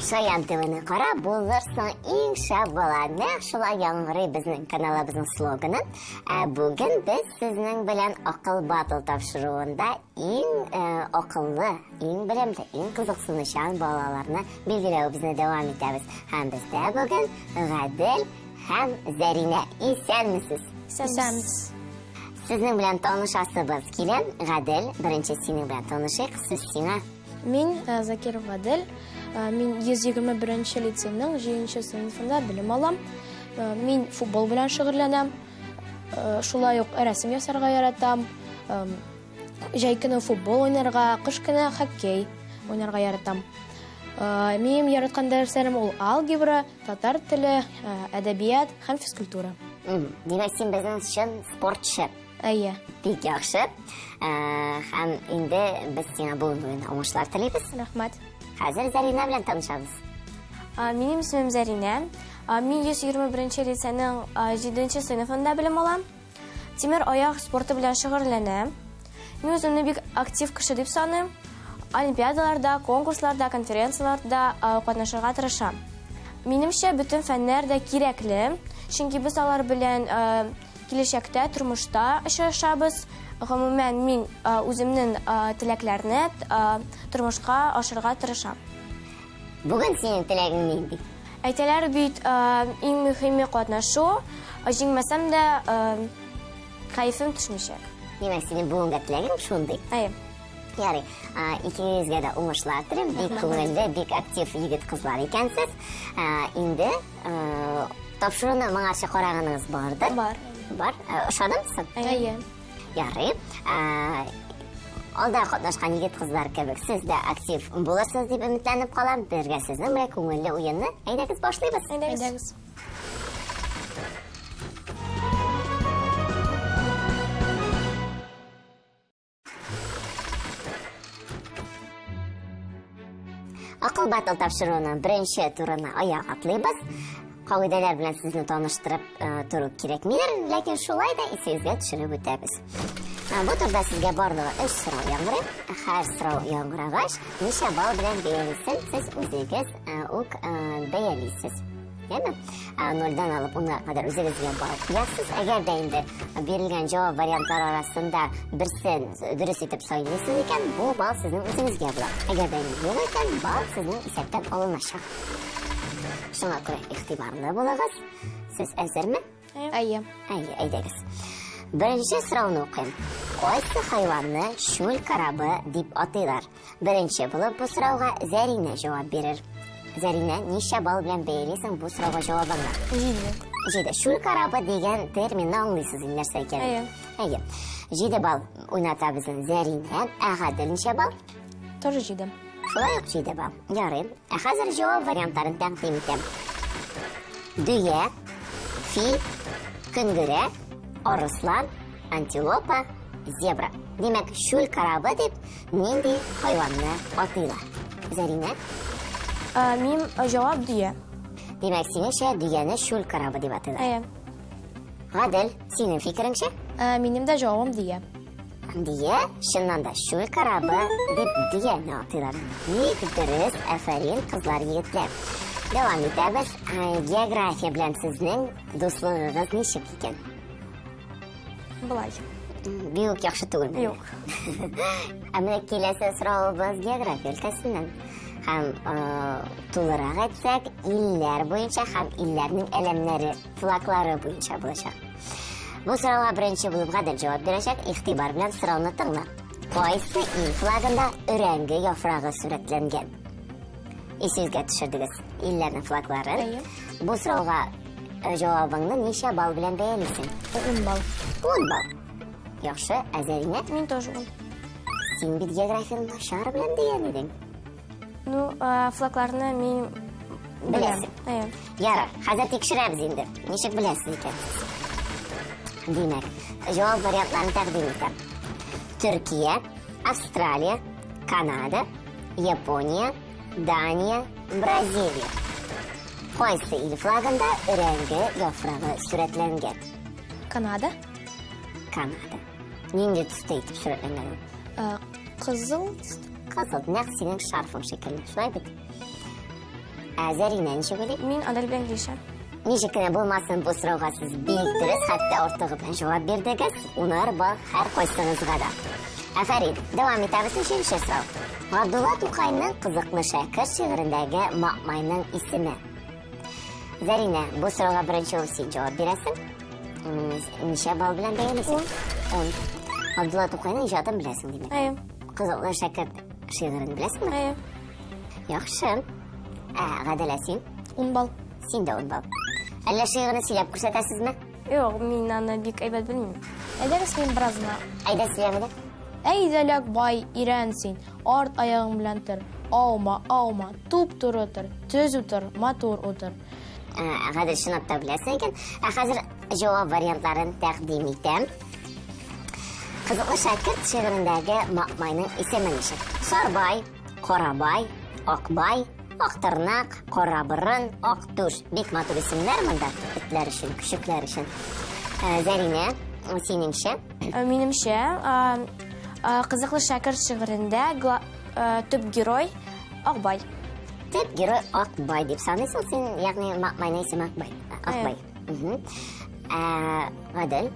Шаян ТВны кара, булырсың иң шәп бала. Нәкъ шулай яңгырый безнең каналыбызның слоганы. Ә бүген без сезнең белән Акыл батл тапшыруында иң э, акыллы, иң белемле, иң кызыксынучан балаларны билгеләвебезне дәвам итәбез. Һәм бездә бүген Гадел һәм Зәринә. Исәнмесез. Исәнмесез. Сезнең белән танышасыбыз килә. Гадел, беренче синең белән танышыйк. Сүз сиңа. Мин э, Закиров Гадел. Э, мин 121 нче лицейның 7 сыйныфында белем алам. Э, мин футбол белән шөгыльләнәм. Шулай ук рәсем ясарга яратам. Җәй көне футбол уйнарга, кыш көне хоккей уйнарга яратам. Минем яраткан дәресләрем ул алгебра, татар теле, әдәбият һәм физкультура. Димәк, син безнең чын спортчы. Әйе. Бик яхшы. Һәм инде без сиңа бүгенге көндә уңышлар телибез. Рәхмәт. Хәзер Зәринә белән танышабыз. Минем исемем Зәринә. Мин 121 лицейның 7 сыйныфында белем алам. Тимер аяк спорты белән шөгыльләнәм. Мин үземне бик актив кеше дип саныйм. Олимпиадаларда, конкурсларда, конференцияләрдә катнашырга тырышам. Минемчә, бөтен фәннәр дә кирәкле, чөнки без алар белән Киләчәктә тормышта очрашабыз. Гомумән, мин үземнең теләкләрне тормышка ашырга тырышам. Бүген синең теләгең нинди? Әйтәләр бит, иң мөһиме катнашу. Җиңмәсәм дә, кәефем төшмичәк. Димәк, синең бүгенге теләгең шундый. Әйе. Ярый, икегезгә дә уңышлар телим. Бик күңелле, бик актив егет-кызлар икәнсез. Инде Тапшыруны моңарчы караганыгыз бардыр? Бар. Бар. Ошадымы соң? Әйе. Ярый. Алда катнашкан егет-кызлар кебек сез дә актив булырсыз дип өметләнеп калам. Бергә сезнең белән күңелле уенны әйдәгез башлыйбыз. Әйдәгез. Акыл батыл тапшыруының беренче турына аяк атлыйбыз. Кагыйдәләр белән сезне таныштырып э, тору кирәкмидер, ләкин шулай да исегезгә төшереп үтәбез. Э, бу турда сезгә барлыгы өч сорау яңгырый. Һәр сорау яңгырагач, ничә балл белән бәялисен сез үзегез э, үк бәялисез. Яме? Нольдән алып унга кадәр үзегезгә балл куясыз. Әгәр дә инде бирелгән җавап вариантлары арасында берсен дөрес итеп сайлыйсыз икән, бу балл сезнең үзегезгә була. Әгәр дә инде юк икән, балл сезнең исәптән алыначак. Шуңа күрә игътибарлы булыгыз. Сез әзерме? Әйе. Әйе, әйдәгез. Беренче сорауны укыйм. Кайсы хайванны чүл корабы дип атыйлар? Беренче булып бу сорауга Зәринә җавап бирер. Зәринә, ничә балл белән бәялисең бу сорауга җавабыңны? Җиде. Җиде. Чүл корабы дигән терминны аңлыйсыз инде нәрсә икәнен. Әйе. Әйе. Җиде балл уйната безнең Зәринә. Ә Гадел ничә балл? Тоже җиде. Шулай ук җиде балл. Ярый. Ә хәзер җавап вариантларын тәкъдим итәм. Дөя, фил, көнгерә, арыслан, антилопа, зебра. Димәк, чүл корабы дип нинди хайванны атыйлар? Зәринә? Минем җавап дөя. Димәк, синеңчә дөяне чүл корабы дип атыйлар. Әйе. Гадел, синең фикереңчә? Минем дә җавабым дөя. Дөя, чыннан да, чүл корабы дип дөяне атыйлар. Бик дөрес, афәрин, кызлар, егетләр. Дәвам итәбез. География белән сезнең дуслыгыгыз ничек икән? Былай. Бик үк яхшы түгелме? Юк. Ә менә киләсе соравыбыз география өлкәсеннән. Һәм тулырак әйтсәк, илләр буенча һәм илләрнең әләмнәре, флаглары буенча булачак. Бу сорауга беренче булып Гадел җавап бирәчәк. Игътибар белән сорауны тыңла. Кайсы ил флагында өрәңге яфрагы сурәтләнгән? Исегезгә төшердегез илләрнең флагларын. Әйе. Бу сорауга э, җавабыңны ничә балл белән бәялисең? 10 балл. 10 балл. Яхшы, ә Зәринә? Мин тоже 10. Син бит географияне начар беләм дигән идең. Ну, э, флагларны мин беләм. Беләсең. Әйе. Ярар, хәзер тикшерәбез инде. Ничек беләсез икән сез? Димәк, җавап вариантларын тәкъдим итәм. Төркия, Австралия, Канада, Япония, Дания, Бразилия. Кайсы ил флагында өрәңге яфрагы сурәтләнгән? Канада. Канада. Нинди төстә итеп сурәтләнгән ул? Э, кызыл төстә. Кызыл, нәкъ синең шарфың шикелле. Шулай бит? Ә Зәринә ничек уйлый? Мин Адель белән килешәм. Ничек кенә булмасын, бу сорауга сез бик дөрес, хәтта артыгы белән җавап бирдегез. Унар балл һәр кайсыгызга да. Афәрин. Дәвам итәбез өченче сорау. Габдулла Тукайның Кызыклы шәкерт шигырендәге Мамайның исеме. Зәринә, бу сорауга беренче булып син җавап бирәсең. Ничә балл белән бәялисең? 10. Габдулла Тукайның иҗатын беләсең, димәк. Әйе. Кызыклы шәкерт шигырен беләсеңме? Әйе. Яхшы. Ә, Гаделә, син? 10 балл. Син дә 10 балл. Әллә шигырен сөйләп күрсәтәсезме? Юк, мин аны бик әйбәт белмим. Әйдәгез, мин бераз гына. Әйдә, сөйләмә дә. Әй, зәләк бай, ирән син, арт аягың белән тор, аума, аума, туп-туры тор, төз утыр, матур утыр. Гадел, чынлап та беләсең икән. Ә хәзер җавап вариантларын тәкъдим итәм. Кызыклы шәкерт шигырендәге Мамайның исеме ничек? Сарбай, Карабай, Акбай, Актырнак, Караборын, Актүш. Бик матур исемнәр монда этләр өчен, көчекләр өчен. Зәринә, синеңчә? Минемчә, Кызыклы шәкерт шигырендә төп герой Акбай. Төп герой Акбай дип саныйсың син, ягъни Мамайның исеме Акбай. Акбай. Гадел?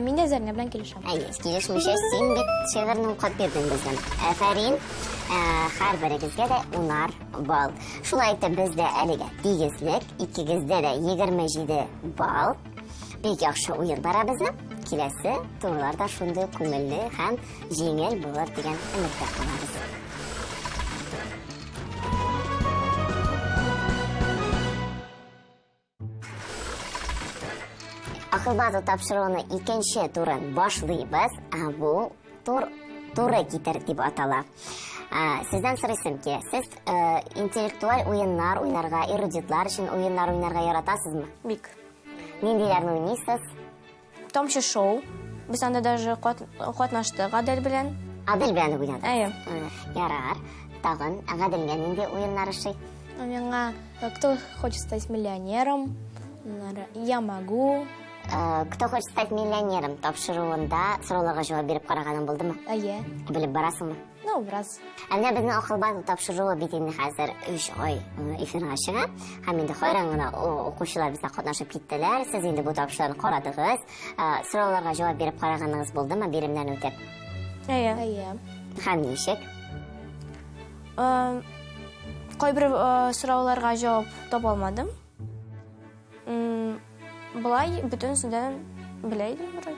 Мин дә Зәринә белән килешәм. Әйе, килешмичә син бит шигырьне укып бирдең безгә. Афәрин, һәрберегезгә дә унар балл. Шулай итеп, бездә әлегә тигезлек, икегездә дә 27 балл. Бик яхшы уен бара безнең. Киләсе турлар да шундый күңелле һәм җиңел булыр дигән өметтә калабыз. Акыл базы тапшыруының икенче турын башлыйбыз. Бу тур туры китер дип атала. Сездән сорыйсым килә. Сез интеллектуаль уеннар уйнарга, эрудитлар өчен уеннар уйнарга яратасызмы? Бик. Ниндиләрне уйныйсыз? Тамчы шоу. Без анда даже катнаштык Адель белән. Адель белән уйнадыгыз? Әйе. Ярар. Тагын Гаделгә нинди уеннар ошый? Миңа Кто хочет стать миллионером? Я могу. Кто хочет стать миллионером тапшыруында сорауларга җавап биреп караганың булдымы? Әйе. Белеп барасыңмы? Ну, бераз. Ә менә безнең Акыл базы тапшыруы бит инде хәзер 3 ай эфирга чыга. Һәм инде хайран гына укучылар бездә катнашып киттеләр. Сез инде бу тапшыруны карадыгыз. Сорауларга җавап биреп караганыгыз булдымы, биремнәрне үтәп? Әйе. Әйе. Һәм ничек? Кайбер сорауларга җавап таба алмадым. Болай бөтенесен белә идем вроде.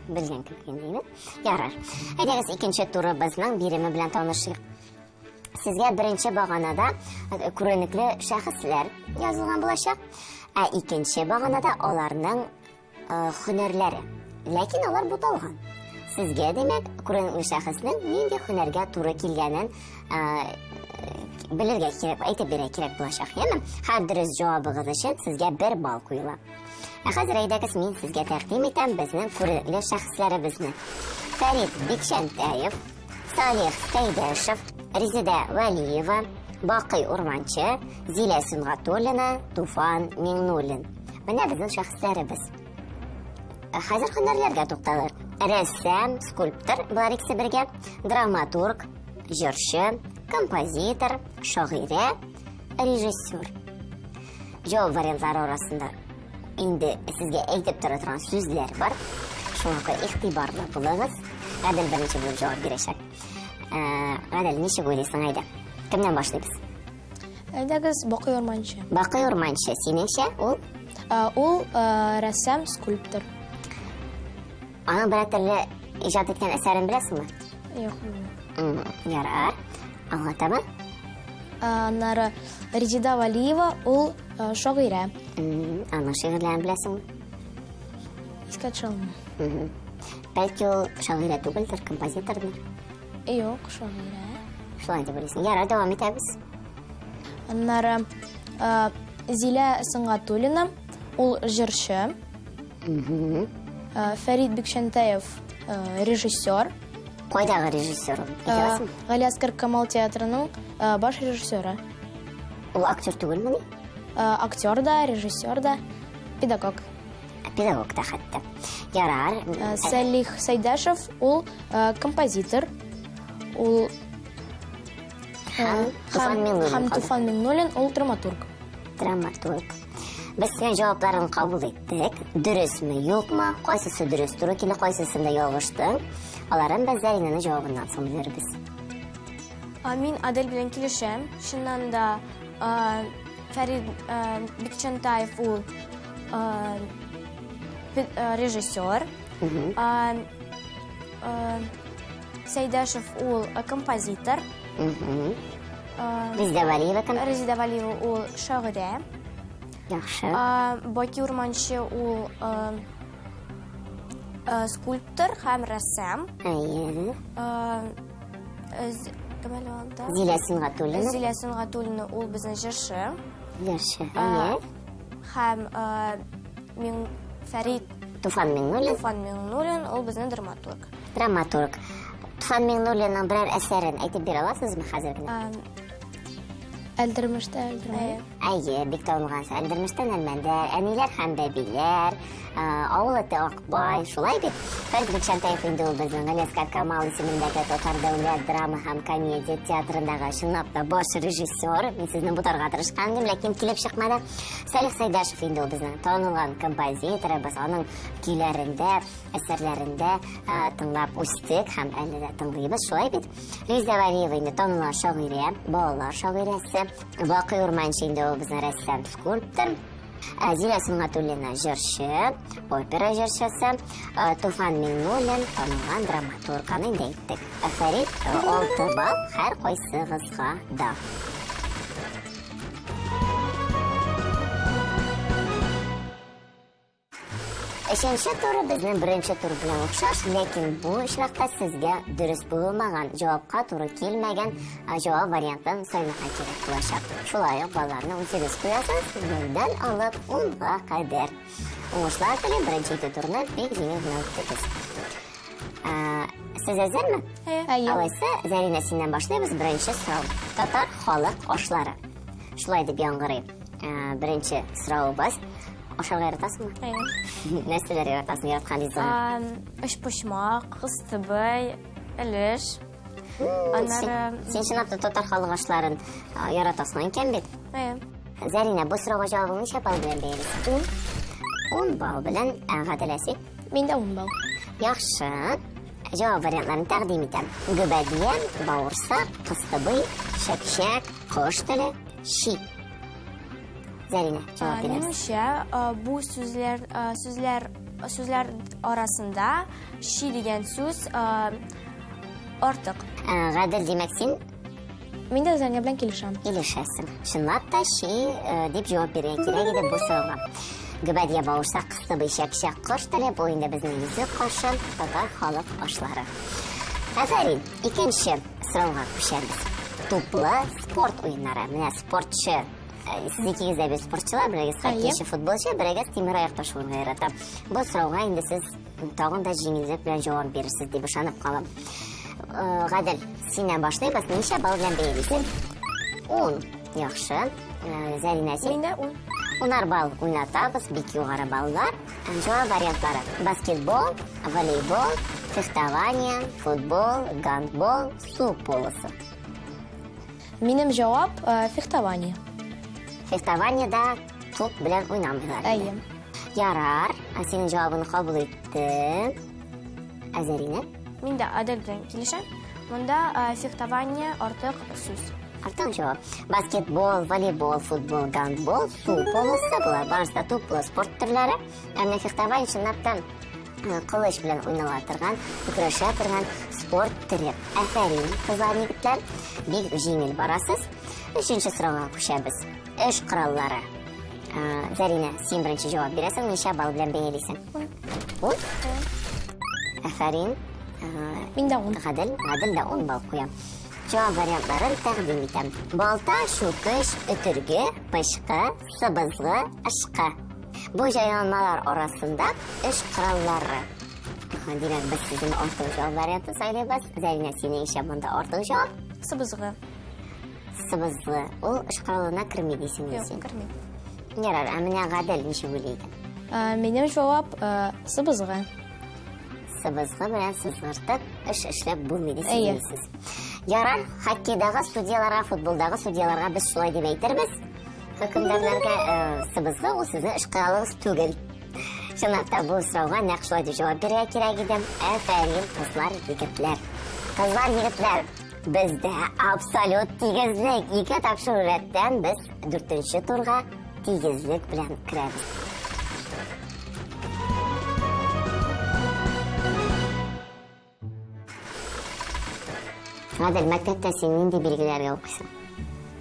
Белгән кебек инде, әйме? Ярар. Әйдәгез, икенче турыбызның биреме белән танышыйк. Сезгә беренче баганада күренекле шәхесләр язылган булачак, ә икенче баганада аларның һөнәрләре. Ләкин алар буталган. Сезгә, димәк, күренекле шәхеснең нинди һөнәргә туры килгәнен белергә кирәк, әйтеп бирергә кирәк булачак, яме? Һәр дөрес җавабыгыз өчен сезгә бер балл куела. Ә хәзер әйдәгез, мин сезгә тәкъдим итәм безнең күренекле шәхесләребезне. Фәрит Бикчәнтәев, Салих Сәйдәшев, Резеда Вәлиева, Бакый Урманчы, Зилә Сөнгатуллина, Туфан Миңнуллин. Менә безнең шәхесләребез. Хәзер һөнәрләргә тукталыйк. Рәссам, скульптор, болар икесе бергә, драматург, җырчы, композитор, шагыйрә, режиссер. Җавап вариантлары арасында инде сезгә әйтеп тора торган сүзләр бар. Шуңа күрә игътибарлы булыгыз. Гадел беренче булып җавап бирәчәк. Гадел, ничек уйлыйсың, әйдә? Кемнән башлыйбыз? Әйдәгез, Бакый Урманчы. Бакый Урманчы, синеңчә, ул? Ул рәссам, скульптор. Аның берәр төрле иҗат иткән әсәрен беләсеңме? Юк, белмим. Ярар. Аңа таба? Аннары Резеда Валиева, ул шагыйрә. Аның шигырьләрен беләсеңме? Искә төшә алмыйм. Бәлки ул шагыйрә түгелдер, композитордыр? Юк, шагыйрә. Шулай дип уйлыйсың. Ярар, дәвам итәбез. Аннары Зилә Сөнгатуллина, ул җырчы. Фәрит Бикчәнтәев, режиссер. Кайдагы режиссер ул? Әйтә аласыңмы? Галиәсгар Камал театрының баш режиссеры. Ул актер түгелмени? Актер да, режиссер да, педагог. Педагог та хәтта. Ярар. Салих Сәйдәшев, ул композитор. Ул Һәм Туфан Миңнуллин һәм калды. Туфан Миңнуллин, ул драматург. Драматург. Без синең җавапларын кабул иттек. Дөресме, юкмы? Кайсысы дөрес туры килде, кайсысында ялгыштың? Аларын без Зәринәнең җавабыннан соң белербез. Мин Адель белән килешәм. Чыннан да Фәрид Бикчәнтаев ул режиссер. Сәйдәшев ул композитор. Резидә Вәлиева кем? Резидә Вәлиева ул шагыйрә. Яхшы. Баки Урманчы ул скульптор һәм рәссам. Әйе. Кем әле анда? Зилә Сөнгатуллина. Зилә Сөнгатуллина ул безнең җырчы. Җырчы, әйе. Һәм мин Фәрид Туфан Миңнуллин. Туфан Миңнуллин ул безнең драматург. Драматург. Туфан Миңнуллинның берәр әсәрен әйтеп бирә аласызмы хәзер генә? Әлдермештә әлдермәндәр. Әйе, бик танылган әсәр. Әлдермештән әлмәндәр, әниләр һәм бәбиләр, авыл эте Акбай, шулай бит. Фәрит Бикчәнтәев инде ул безнең Галиәсгар Камал исемендәге Татар дәүләт драма һәм комедия театрындагы чынлап та баш режиссер. Мин сезне бутарга тырышкан идем, ләкин килеп чыкмады. Салих Сәйдәшев инде ул безнең танылган композиторыбыз, аның көйләрендә, әсәрләрендә тыңлап үстек һәм әле дә тыңлыйбыз, шулай бит. Резидә Вәлиева инде танылган шагыйрә, балалар шагыйрәсе. Бакый Урманчы инде ул безнең рәссам, скульптор. Зилә Сөнгатуллина җырчы, опера җырчысы. Туфан Миңнуллин танылган драматург, аны инде әйттек. Фәрит, 6 балл һәр кайсыгызга да. Өченче туры безнең беренче тур белән охшаш, ләкин бу очракта сезгә дөрес булмаган, җавапка туры килмәгән җавап вариантын сайларга кирәк булачак. Шулай ук балларны үзегез куясыз, нольдән алып унга кадәр. Уңышлар телим, беренче ике турны бик җиңел генә үттегез. Сез әзерме? Әйе. Алайса, Зәринә, синнән башлыйбыз. Беренче сорау. Татар халык ашлары. Шулай дип яңгырый. Беренче соравыбыз. Ашарга яратасыңмы? Әйе. Нәрсәләр яратасың, яраткан ризыгың? Өчпочмак, кыстыбый, өлеш. Аннары Син чынлап та татар халык ашларын яратасың икән бит. Әйе. Зәринә, бу сорауга җавабың ничә балл белән бәялисең? 10. 10 балл белән. Гаделә, син? Мин дә 10 балл. Яхшы. Җавап вариантларын тәкъдим итәм. Гөбәдия, бавырсак, кыстыбый, чәкчәк, кош теле, щи. Зәринә, җавап бирәбез. Минемчә, бу сүзләр, сүзләр, сүзләр арасында щи дигән сүз артык. Гадел, димәк, син? Мин дә Зәринә белән килешәм. Килешәсең. Чынлап та щи дип җавап бирергә кирәк иде бу сорауга. Гөбәдия, бавырсак, кыстыбый, чәкчәк, кош теле, бу инде безнең йөзек кашы, татар халык ашлары. Афәрин, икенче сорауга күчәбез. Туплы спорт уеннары. Менә спортчы, сез икегез дә бит спортчылар, берегез хоккейчы, футболчы, берегез тимер аяк ташуын ярата. Бу сорауга инде сез тагын да җиңелрәк белән җавап бирерсез дип ышанып калам. Гадел, синнән башлыйбыз. Ничә балл белән бәялисең? 10. Яхшы. Зәринә, син? Мин дә 10. Унар балл уйнатабыз, бик югары баллар. Җавап вариантлары: баскетбол, волейбол, фехтование, футбол, гандбол, су полосы. Минем җавап фехтование. Фехтованиедә туп белән уйнамыйлар. Әйе. Ярар, синең җавабыңны кабул иттем. Ә Зәринә? Мин дә Адель белән килешәм. Монда фехтование артык сүз. Артык җавап. Баскетбол, волейбол, футбол, гандбол, су полосы, болар барысы да туплы спорт төрләре. Ә менә фехтование чынлап та кылыч белән уйнала торган, көрәшә торган спорт төре. Афәрин, кызлар, егетләр, бик җиңел барасыз. Өченче сорауга күчәбез. Эш кораллары. Зәринә, син беренче җавап бирәсең, ничә балл белән бәялисең? 10. Афәрин. Мин дә 10. Гадел, Гадел дә 10 балл куя. Җавап вариантларын тәкъдим итәм. Балта, чүкеч, өтерге, пычкы, сыбызгы, ышкы. Бу җайланмалар арасында эш кораллары. Димәк, без сезнең артык җавап варианты сайлыйбыз. Зәринә, синең исә монда артык җавап? Сыбызгы. Сыбызгы. Ул эш коралына керми дисең Юк, син? керми. Ярар, ә менә Гадел ничек уйлый икән? Минем җавап сыбызгы. Сыбызгы белән сызгыртып эш эшләп булмый дисез. Әйе. Ярар, хоккейдагы судьяларга, футболдагы судьяларга без шулай дип әйтербез. Хөкемдарларга сыбызгы ул сезнең эш коралыгыз түгел. Чынлап та бу сорауга нәкъ шулай дип җавап бирергә кирәк иде. Афәрин, кызлар, егетләр. Кызлар, егетләр, бездә абсолют тигезлек. Ике тапшыру рәттән без дүртенче турга тигезлек белән керәбез. Гадел, мәктәптә син нинди билгеләргә укыйсың?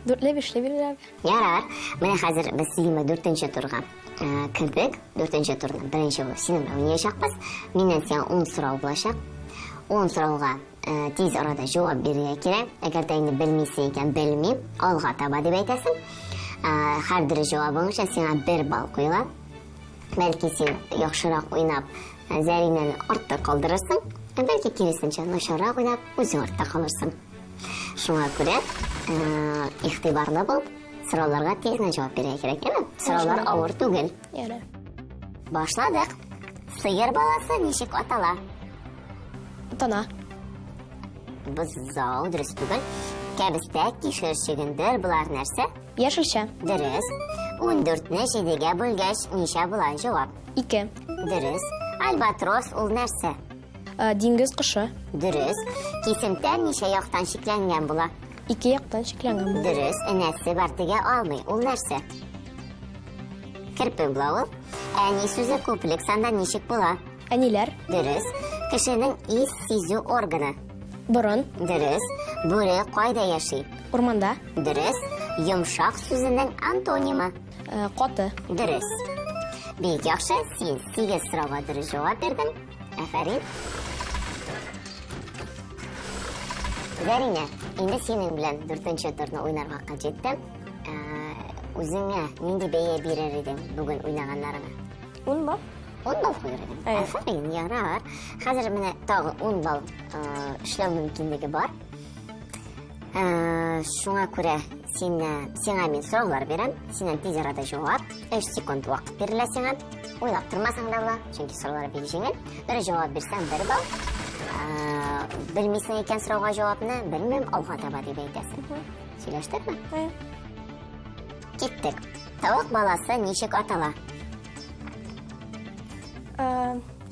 Дүртле, бишле билгеләргә. Ярар. Менә хәзер без 24 турга э, кердек. Дүртенче турны беренче булып синең белән уйнаячакбыз. Миннән сиңа 10 сорау булачак. 10 сорауга э, тиз арада җавап бирергә кирәк. Әгәр дә инде белмисең икән, белмим, алга таба дип әйтәсең. Э, һәр дөрес җавабың өчен сиңа бер балл куела. Бәлки син яхшырак уйнап, Зәринәне артта калдырырсың, ә бәлки киресенчә, начаррак уйнап, үзең артта калырсың. Шуңа күрә игътибарлы бул, сорауларга тиз генә җавап бирергә кирәк, әйме? Сораулар авыр түгел. Ярар. Башладык. Сыер баласы ничек атала? Тана. Бозау, дөрес түгел. Кәбестә, кишер, чөгендер, болар нәрсә? Яшелчә. Дөрес. 14-не 7-гә бүлгәч, ничә була? Җавап. 2. Дөрес. Альбатрос ул нәрсә? Э, диңгез кошы. Дөрес. Кисемтә ничә яктан чикләнгән була? Ике яктан чикләнгән була. Дөрес. Энәсе бар тегә алмый. Ул нәрсә? Керпе була ул. Әни сүзе күплек санда ничек була? Әниләр. Дөрес. Кешенең ис сизү органы. Борын. Дөрес. Бүре кайда яши? Урманда. Дөрес. Йомшак сүзенең антонимы. Э, каты. Дөрес. Бик яхшы, син 8 сорауга дөрес җавап бирдең. Афәрин. Зәринә, инде синең белән дүртенче турны уйнар вакыт җитте. Э, үзеңә нинди бәя бирер идең бүген уйнаганнарыңа? 10 балл. 10 балл куер идем. Афәрин, ярар. Хәзер менә тагы 10 балл эшләү мөмкинлеге бар. Шуңа күрә син, сиңа мин сораулар бирәм, синнән тиз арада җавап, 3 секунд вакыт бирелә сиңа. Уйлап тормасаң да була, чөнки сораулар бик җиңел. Бер җавап бирсәң, бер балл. Белмисең икән сорауга җавапны, белмим, алга таба дип әйтәсең. Сөйләштекме? Киттек. Тавык баласы ничек атала?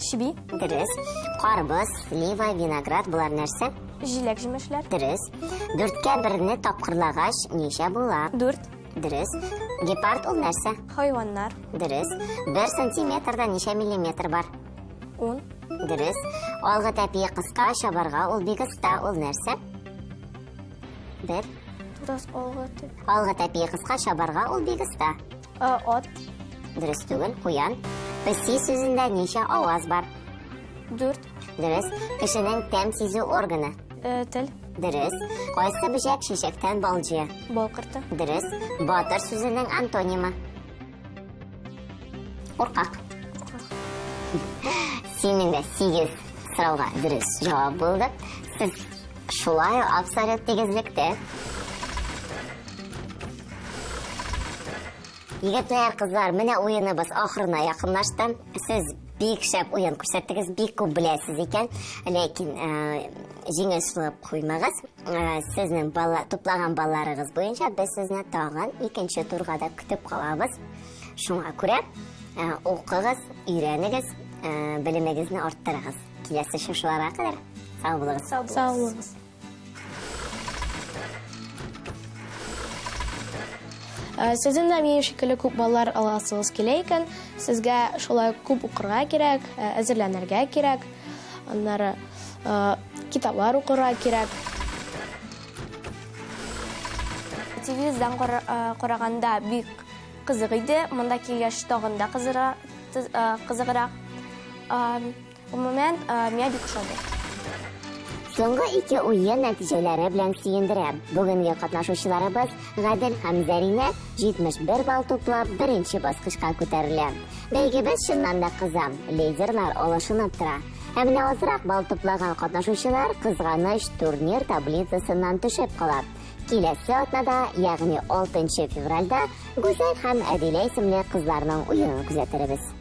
Чеби. Дөрес. Карбыз, слива, виноград болар нәрсә? Җиләк җимешләр. Дөрес. Дүрткә берне тапкырлагач ничә була? Дүрт. Дөрес. Гепард ул нәрсә? Хайваннар. Дөрес. Бер сантиметрда ничә миллиметр бар? Ун. Дөрес. Алгы тәпие кыска, чабарга ул бик оста. Ул нәрсә? Бер. Тутас алгы тәпи. Алгы тәпие кыска, чабарга ул бик оста. Ат. Дөрес түгел, куян. Песи сүзендә ничә аваз бар? Дүрт. Дөрес. Кешенең тәм сизү органы. Э, тел. Дөрес. Кайсы бөҗәк чәчәктән бал җыя? Бал корты. Дөрес. Батыр сүзенең антонимы. Куркак. Синең дә 8 сорауга дөрес җавап булды. Сез шулай абсолют тигезлектә. Егетләр, кызлар, менә уеныбыз ахырына якынлашты. Сез бик шәп уен күрсәттегез, бик күп беләсез икән. Ләкин э, җиңел сулап куймагыз. Э, сезнең бала, туплаган балларыгыз буенча без сезне тагын икенче турга да көтеп калабыз. Шуңа күрә э, укыгыз, өйрәнегез, белемегезне арттырыгыз. Киләсе очрашуларга кадәр сау булыгыз. Сау булыгыз. Э, сезнең дә минем шикелле күп баллар аласыгыз килә икән, сезгә шулай күп укырга кирәк, э, әзерләнергә кирәк, аннары э, китаплар укырга кирәк. Телевизордан караганда бик кызык иде. Монда килгәч тагын да кызыграк. Гомумән, миңа бик ошады. Соңгы ике уен нәтиҗәләре белән сөендерә. Бүгенге катнашучыларыбыз Гадел һәм Зәринә 71 балл туплап беренче баскычка күтәрелә. Бәйгебез чыннан да кыза, лидерлар алышынып тора. Ә менә азрак балл туплаган катнашучылар кызганыч турнир таблицасыннан төшеп кала. Киләсе атнада, ягъни 6 февральдә Гүзәл һәм Әдилә исемле кызларның уенын күзәтербез.